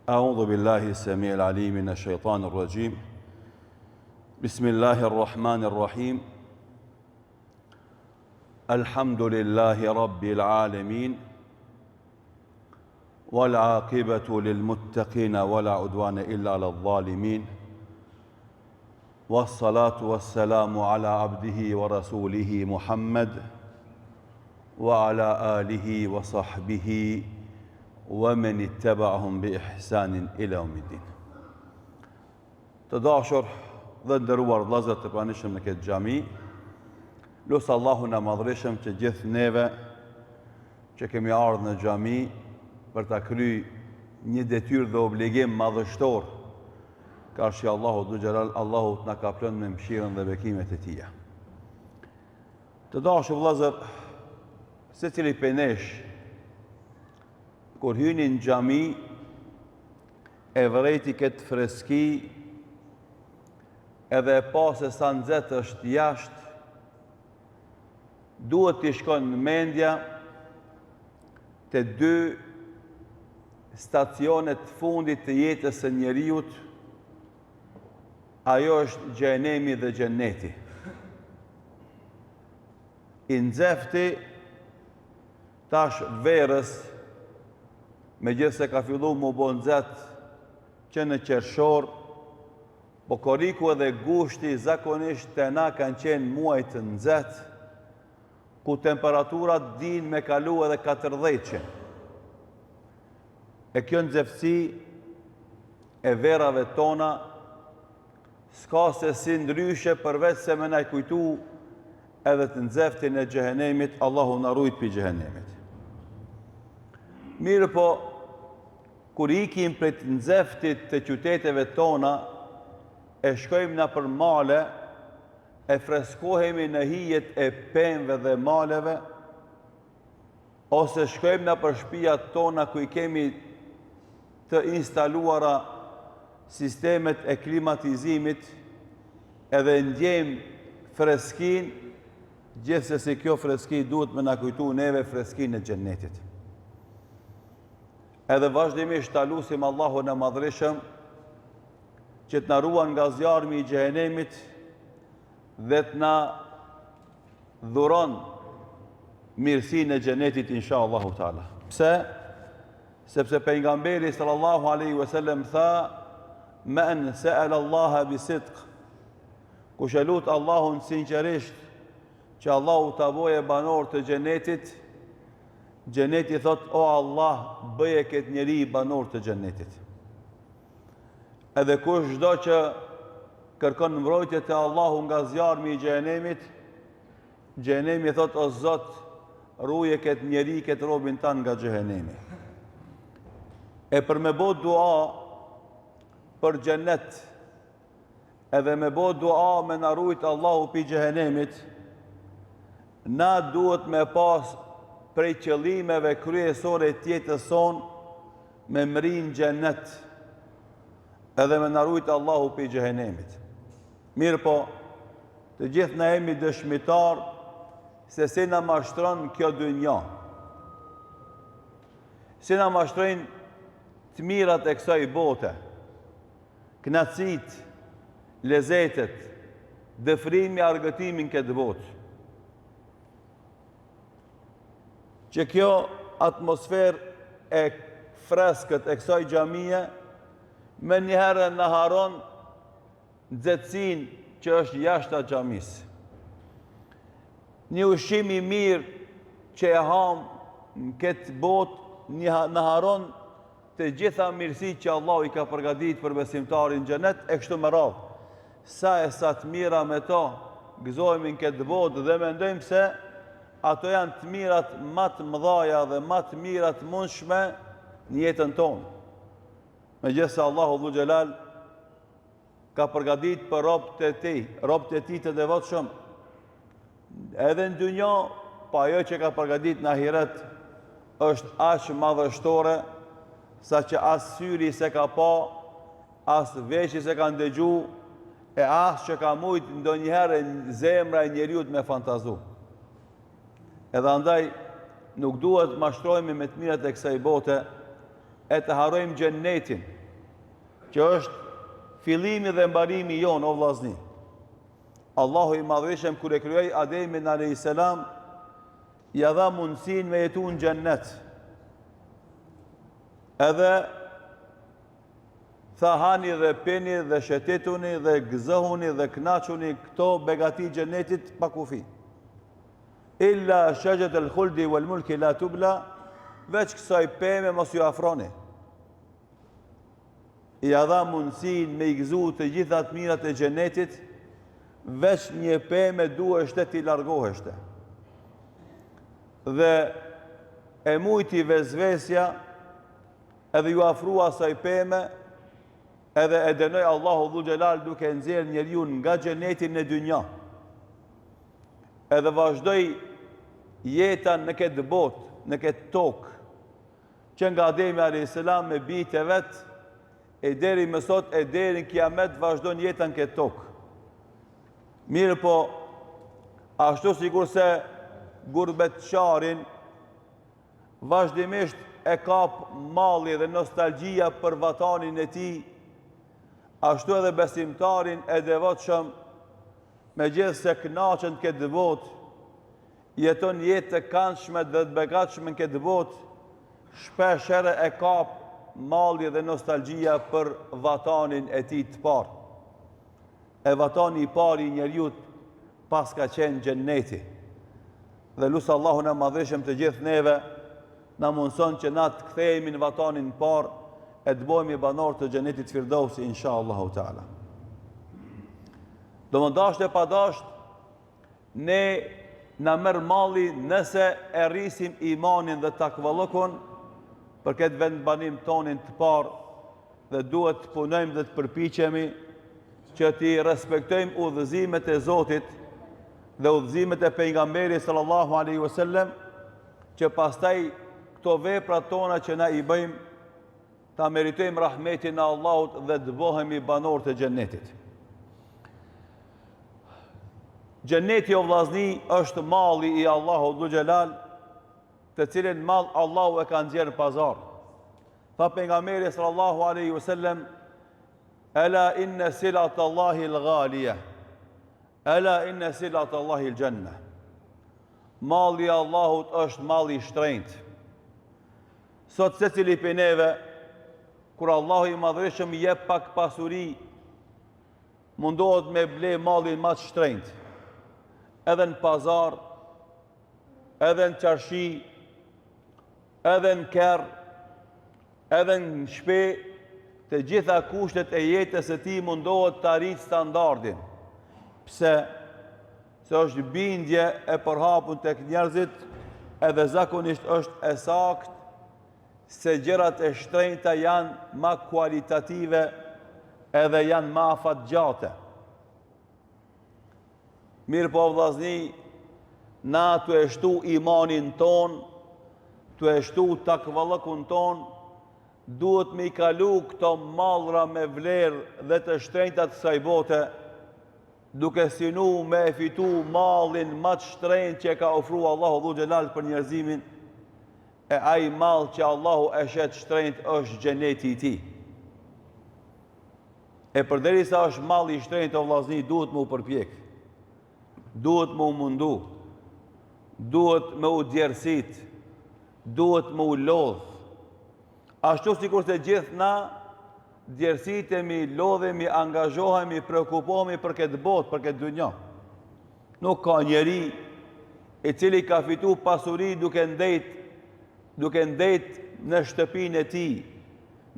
أعوذ بالله السميع العليم من الشيطان الرجيم بسم الله الرحمن الرحيم الحمد لله رب العالمين والعاقبة للمتقين ولا عدوان إلا على الظالمين والصلاة والسلام على عبده ورسوله محمد وعلى آله وصحبه ومن اتبعهم بإحسان إلى يوم الدين Të dashur dhe nderuar vëllezër të pranishëm në këtë xhami, lus Allahun e madhërishëm që gjithë neve që kemi ardhë në xhami për ta kry një detyrë dhe obligim madhështor karshi Allahut dhul xhelal, Allahu të na kaplon me mëshirën dhe bekimet e tija. Të dashur vëllezër, secili prej nesh kur hyni në xhami e vërejti këtë freski edhe e pa se sa nxehtë është jashtë, duhet t'i shkon mendja te dy stacionet e fundit të jetës së njeriut, ajo është xhehenemi dhe xheneti. I nxehti tash verës, megjithëse ka fillu m'u bo nxehtë që në qershor, po korriku edhe gushti zakonisht te na kanë qenë muaj të nxehtë, ku temperaturat dinë me kalu edhe 40 E kjo nxehtësi e verave tona s'ka se si ndryshe përveç se me na kujtu edhe të nxehtin e xhehenemit, Allahu na rujt pi xhehenemit. Mirëpo, kur ikim prej të nxehtit të qyteteve tona, e shkojmë nëpër male, e freskohemi në hijet e pemëve dhe maleve, ose shkojmë nëpër shpijat tona ku i kemi të instaluara sistemet e klimatizimit edhe ndjejmë freskinë, gjithsesi kjo freski duhet me na kujtu neve freskinë e xhennetit. Edhe vazhdimisht ta lusim Allahun e madhërishëm që të na ruan nga zjarmi i xhehenemit dhe të na dhuron mirësinë e xhenetit insha Allahu teala. Pse? Sepse pejgamberi sallallahu alaihi wasallam tha men sa'ala Allaha bi sidq. Kush e lut Allahun sinqerisht që Allahu ta boje banor të xhenetit, xheneti thot o Allah bëje këtë njeri banor të xhenetit. Edhe kushdo që kërkon mbrojtje te Allahu nga zjarmi i xhehenemit, xhehenemi thot o Zot, ruje këtë njeri, këtë robin tan nga xhehenemi. E për me bo dua për xhenet, edhe me bo dua me na rujt Allahu pi xhehenemit, na duhet me pas prej qëllimeve kryesore të jetës sonë me mrri n'xhenet edhe me na rujt Allahu pi xhehenemit. Mirëpo, të gjithë na jemi dëshmitar se si na mashtron kjo dynja. Si na mashtrojnë të mirat e kësaj bote, knaqësitë, lezetet, dëfrimi, argëtimi në këtë botë. Që kjo atmosferë e freskët e kësaj xhamie, menjëherë na harron nxehtësinë që është jashta xhamisë. Një ushqim i mirë që e hamë në këtë botë, na harron të gjitha mirësitë që Allahu i ka përgatit për besimtarin n'xhenet e kështu me radhë. Sa e sa të mira me to gëzohemi në këtë botë dhe mendojmë se ato janë të mirat ma të mëdhaja dhe ma të mirat të mundshme në jetën tonë. Megjithëse Allahu dhul xhelal ka përgatit për robët e tij, robët e tij të devotshëm, edhe në dynja, po ajo që ka përgatit në ahiret, është aq madhështore, saqë as syri s'e ka pa, as veshi s'e ka ndëgju, e as që ka mujt ndonjëherë zemra e njeriut me fantazu. Edhe andaj, nuk duhet mashtrohemi me të mirat e kësaj bote, e të harrojmë xhennetin. Që është fillimi dhe mbarimi jonë, o vllazni. Allahu i madhërishëm kur e krijoi Ademin alayhis salam ia dha mundësinë me jetu në xhennet. Edhe tha hani dhe pini dhe shetituni dhe gëzohuni dhe kënaquni këto begati xhennetit pa kufi. Illa shajarat al-khuldi wal mulki la tubla, veç kësaj peme mos ju afroni. Ia dha mundësinë me i gëzu të gjitha të mirat e xhenetit, veç një peme duheshte t'i largoheshte. Dhe e mujti vesvesja edhe ju afrua asaj peme, edhe e dënoi Allahu dhul xhelal duke nxjerrë njeriun nga xheneti në dynja. Edhe vazhdoi jeta në këtë botë, në këtë tokë, Që nga Ademi a.s. me bijtë e vet, e deri më sot e deri në kiamet vazhdon jeta në këtë tokë. Mirëpo, ashtu sikurse gurbetqarin, vazhdimisht e kap malli dhe nostalgjia për vatanin e tij, ashtu edhe besimtarin e devotshëm, megjithëse kënaqet në këtë botë, Jeton jetë të kandshme dhe të begatshme në këtë botë, shpesh herë e kap malli dhe nostalgjia për vatanin e tij të parë. E vatani i parë i njeriut paska qenë xhenneti. Dhe lus Allahun e madhërishëm të gjithë neve na mundëson që na të kthehemi në vatanin e parë e të bëhemi banorë të xhennetit Firdausi insha Allahu teala. Domethënë dashtë e pa dashtë Ne na merr malli nëse e rrisim imanin dhe takvallëkun për këtë vendbanim tonin të parë dhe duhet të punojmë dhe të përpiqemi që t'i respektojmë udhëzimet e Zotit dhe udhëzimet e pejgamberit sallallahu alaihi wasallam që pastaj këto vepra tona që na i bëjmë ta meritojmë rahmetin e Allahut dhe të bëhemi banorë të xhennetit. Xhenneti o vllazni është malli i Allahut dhul xhelal, të cilin mall Allahu e ka nxjerrë në pazar. Tha pejgamberi sallallahu alaihi wasallam, "Ela inna silat Allahi al-ghaliya." Ela inna silat Allahi al-janna. Malli i Allahut është mall i shtrenjtë. Sot secili prej neve kur Allahu i madhërishëm i jep pak pasuri, mundohet me ble mallin ma të shtrenjtë, edhe në pazar, edhe në çarshi, edhe në kerr, edhe në shpi, të gjitha kushtet e jetës së tij mundohet ta rritë standardin. Pse? Se është bindje e përhapun tek njerëzit, edhe zakonisht është e saktë se gjërat e shtrenjta janë ma kualitative edhe janë ma afatgjate. Mirëpo vllazni, na tu e shtu imanin tonë, tu e shtu takvallëkun tonë, duhet me i kalu këto mallra me vlerë dhe të shtrenjta të kësaj bote, duke synu me e fitu mallin ma të shtrenjtë që e ka ofru Allahu dhul xhelal për njerëzimin, e ai mall që Allahu e shet shtrenjtë është xheneti i tij. E përderisa është mall i shtrenjtë o vllazni, duhet me u përpjek, duhet me u mundu, duhet me u djersit, duhet me u lodh. Ashtu sikurse gjithë na, djersitemi, lodhemi, angazhohemi, preokupohemi për këtë botë, për këtë dynja. Nuk ka njeri i cili ka fitu pasuri duke ndejt, duke ndejt në shtëpinë e tij,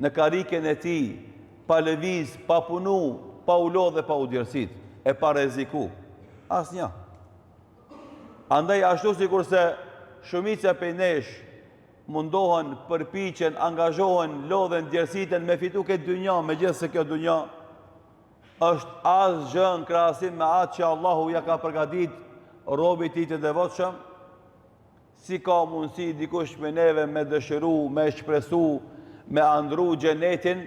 në karriken e tij, pa lëviz, pa punu, pa u lodh dhe pa u djersit, e pa rreziku. Asnjë. Andaj ashtu sikurse shumica prej nesh mundohen, përpiqen, angazhohen, lodhen, djersiten me fitu këtë dynja, megjithëse kjo dynja është asgjë në krahasim me atë që Allahu ja ka përgatit robit tij të devotshëm, si ka mundësi dikush prej neve me dëshiru, me shpresu, me andrru xhenetin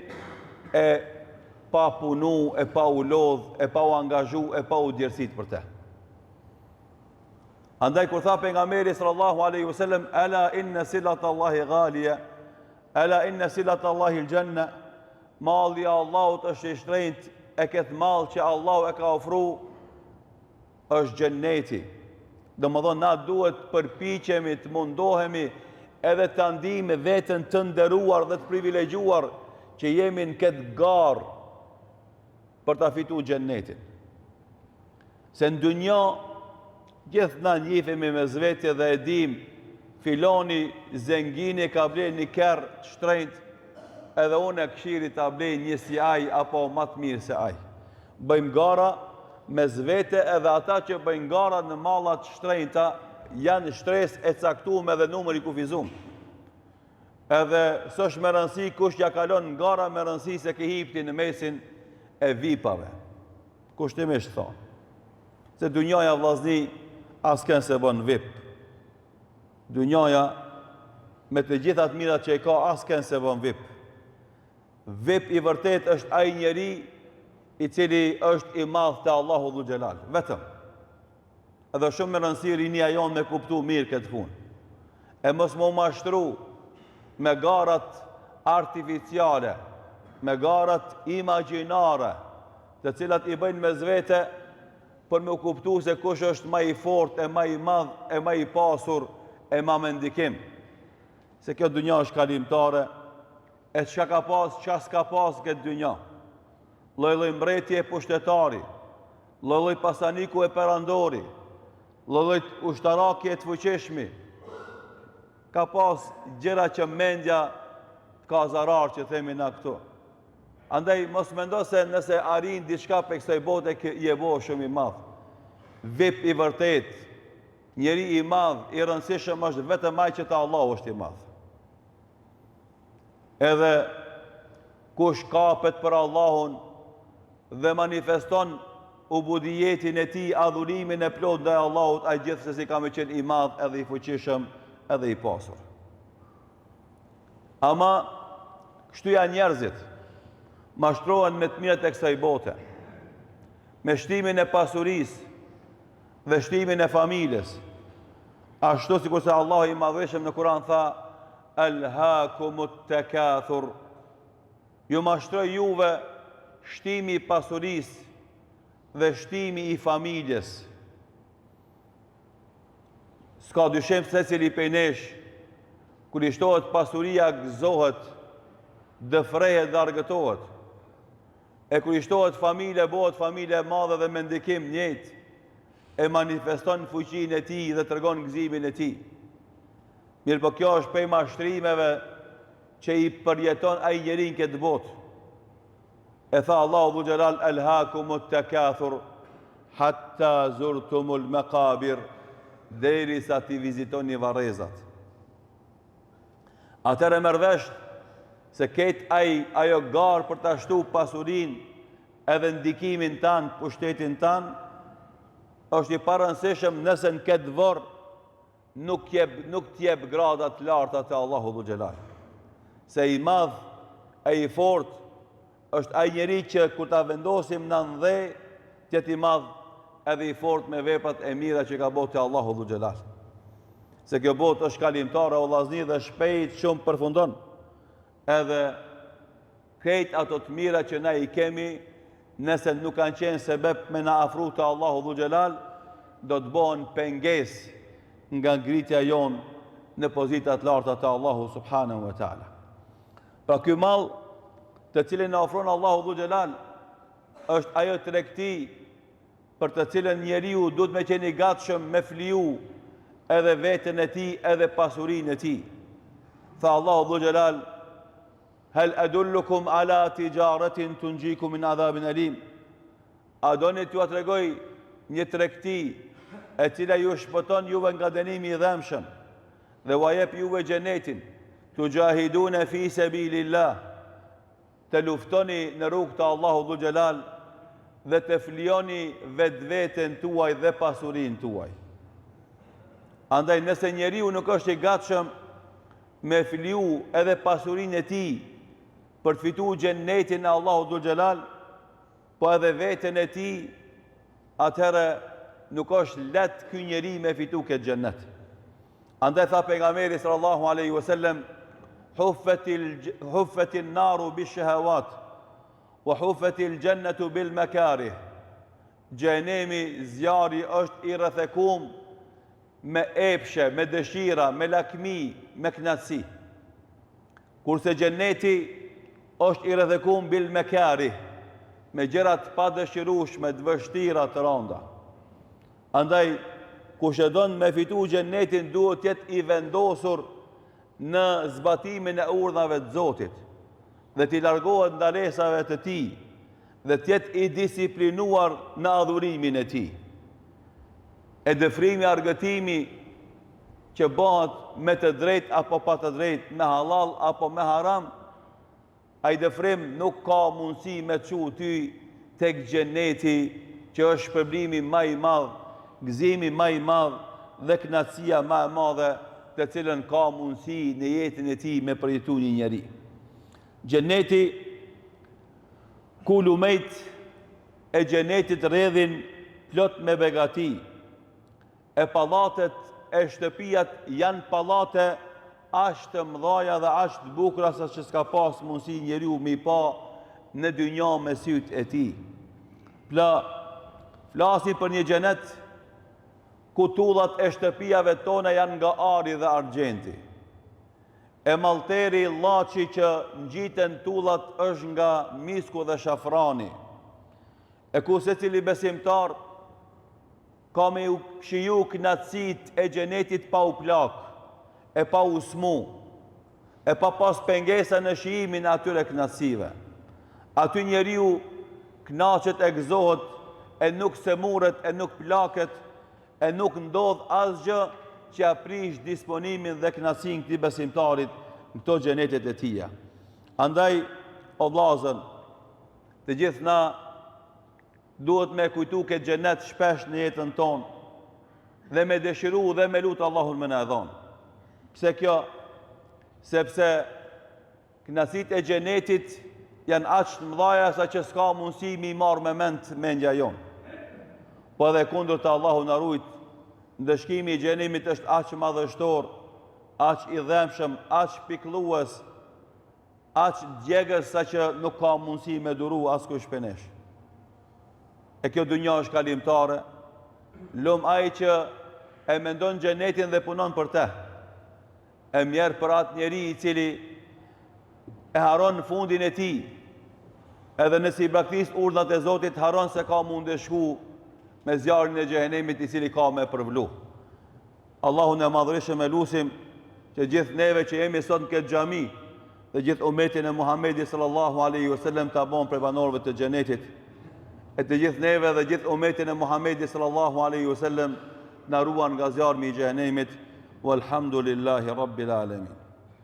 e pa punu, e pa u lodh, e pa u angazhu, e pa u djersit për te. Andaj kur tha pejgamberi sallallahu alaihi wasallam ala inna silat Allahi ghalija ala inna silat Allahi al-janna. Malli i Allahut është i shtrenjtë e këtë mall që Allahu e ka ofru është xhenneti. Domethonë, na duhet të përpiqemi, të mundohemi edhe ta ndijmë veten të nderuar dhe të privilegjuar që jemi në këtë garë për ta fitu xhennetin. Se në dynja, gjithë na njifemi mes vete dhe e dim, filoni zengini ka ble një kerr të shtrenjtë, edhe unë e kshiri ta blej një si ai apo ma të mirë se ai. Bëjmë gara mes vete edhe ata që bëjnë gara në malla të shtrenjta janë shtresë e caktume dhe numër i kufizum. Edhe s'është me rëndësi kush ja kalon në gara me rëndësi se ke hip ti në mesin e vipave. Kushtimisht thonë. Se dynjaja vllazni askën s'e bën vip. Dynjaja me të gjitha të mirat që e ka askën s'e bën vip. Vip i vërtetë është ai njeri i cili është i madh te Allahu dhul xhelal. Vetëm. Edhe shumë me rëndësi rinia jonë me kuptu mirë këtë punë. E mos me u mashtru me garat artificiale, me garat imagjinare, të cilat i bëjnë mes vete për me u kuptu se kush është ma i fort e ma i madh e ma i pasur e ma me ndikim. Se kjo dynja është kalimtare, e çka ka pas, çka s'ka pas këtë dynja. Lloj-lloj mbreti e pushtetari, lloj-lloj pasaniku e perandori, lloj-lloj ushtaraki e të fuqishmi, ka pas gjëra që mendja të ka zarar që themi na këtu. Andaj, mos mendo se nëse arrin diçka prej kësaj bote, je bo shumë i madh. Vip i vërtetë, njeri i madh, i rëndësishëm është vetëm ai që te Allahu është i madh. Edhe kush kapet për Allahun dhe manifeston ubudijetin e tij, adhurimin e plotë ndaj Allahut, ai gjithsesi ka me qenë i madh edhe i fuqishëm edhe i pasur. Ama, kështu janë njerëzit, mashtrohen me të mirat e kësaj bote, me shtimin e pasurisë dhe shtimin e familjes, ashtu sikurse Allahu i madhërishëm në Kuran tha, Elhakumut tekathur, ju mashtroi juve shtimi i pasurisë dhe shtimi i familjes. S'ka dyshim secili prej nesh, kur i shtohet pasuria gëzohet, dëfrehet dhe argëtohet. E kur i shtohet familja, bëhet familja e madhe dhe me ndikim njëjtë, e manifeston fuqinë e tij dhe tregon gëzimin e tij. Mirëpo kjo është prej mashtrimeve që i përjeton ai njeri në këtë botë. E tha Allahu dhul xhelal elhakumut tekathur hatta zurtumul mekabir derisa t'i vizitoni varrezat. Atëherë merr vesh se krejt ai ajo garë për ta shtu pasurinë edhe ndikimin tan, pushtetin tan, është i parëndësishëm nëse në këtë vorr nuk jep nuk të jep grada të larta te Allahu dhul xhelal. Se i madh e i fort është ai njeri që kur ta vendosim na në dhe, të jetë i madh edhe i fort me veprat e mira që ka bo te Allahu dhul xhelal. Se kjo botë është kalimtare o vllazni dhe shpejt shumë përfundon. Edhe Krejt ato të mira që na i kemi, nëse nuk kanë qenë sebep me na afru te Allahu dhul xhelal, do të bëhen pengesë nga ngritja jonë në pozita të larta te Allahu subhanahu wa taala. Pra ky mall të cilin na ofron Allahu dhul xhelal është ajo tregti për të cilën njeriu duhet me qenë i gatshëm me fliju edhe veten e tij edhe pasurinë e tij. Tha Allahu dhul xhelal Hel edullukum ala tixharetin tunxhikum min adhabin elim. A doni t'jua tregoj një tregti e cila ju shpëton juve nga dënimi i dhembshëm dhe ua jep juve xhenetin. Tuxhahidune fi sebilillah. Të luftoni në rrugë të Allahu dhul xhelal dhe të flijoni vetveten tuaj dhe pasurinë tuaj. Andaj nëse njeriu nuk është i gatshëm me fliju edhe pasurinë e tij për të fitu xhenetin e Allahut dhul xhelal, po edhe veten e tij, atëherë nuk është lehtë ky njeri me fitu këtë xhenet. Andaj tha pejgamberi sallallahu alaihi wasallam, huffetil huffetin naru bi shahawat. Wa hufetil xhennetu bil mekarih. Xhehenemi, zjarri është i rrethekum me epshe, me dëshira, me lakmi, me knaqësi. Kurse xheneti është i rrethekum bil mekarih, me gjëra të padëshirueshme, të vështira, të randa. Andaj, kush e don me fitu xhenetin duhet të jetë i vendosur në zbatimin e urdhnave të Zotit dhe t'i largohet ndalesave të tij dhe të jetë i disiplinuar në adhurimin e tij. E dëfrimi argëtimi që bëhet me të drejtë apo pa të drejtë, me hallall apo me haram, ai dëfrim nuk ka mundësi me çu ty tek xheneti që është shpërblimi ma i madh, gëzimi ma i madh dhe kënaqësia ma e madhe të cilën ka mundësi në jetën e tij me përjetu një njeri. Xheneti ku lumejt e xhenetit rrjedhin plot me begati, e pallatet e shtëpiat janë pallate aq të mëdhaja dhe aq të bukura sa që s'ka pas mundësi njeriu me i pa në dynja me sytë e tij. Pra, flasim për një xhenet ku tullat e shtëpiave tona janë nga ari dhe argjenti. E malteri llaçi që ngjiten tullat është nga misku dhe shafrani. E ku secili besimtar ka me i shiju knaqësitë e xhenetit pa u plak, e pa u smu, e pa pas pengesa në shijimin e atyre knaqësive. Aty njeriu knaqet e gëzohet, e nuk sëmuret, e nuk plaket, e nuk ndodh asgjë që ia prish disponimin dhe kënaqësinë këtij besimtarit në këto xhenetet e tija. Andaj, o vllazën, të gjithë na duhet me kujtu këtë xhenet shpesh në jetën tonë dhe me dëshiru dhe me lutë Allahun me na e dhonë. Pse kjo? Sepse Kënaqësitë e xhenetit janë aq të mëdhaja sa që s'ka mundësi me i marrë me mend mendja jonë. Po edhe e kundërta Allahu na rujt, ndëshkimi i xhenemit është aq madhështor, aq i dhembshëm, aq pikëllues, aq djegës sa që nuk ka mundësi me duru askush prej nesh. E kjo dynja është kalimtare, lum ai që e mendon xhenetin dhe punon për te. E mjerë për atë njeri i cili e harron fundin e tij, edhe nëse i braktis urdhnat e Zotit, harron se ka m'u ndëshku me zjarrin e xhehenemit i cili ka me përvlu. Allahun e madhërishëm e lusim që gjithë neve që jemi sot në këtë xhami dhe gjithë umetin e Muhammedit sallallahu alaihi wasallam ta bon prej banorëve të xhenetit. E të gjithë neve dhe gjithë umetin e Muhammedit sallallahu alaihi wasallam na ruan nga zjarmi i xhehenemit. Walhamdulillahi Rabbil Alamin.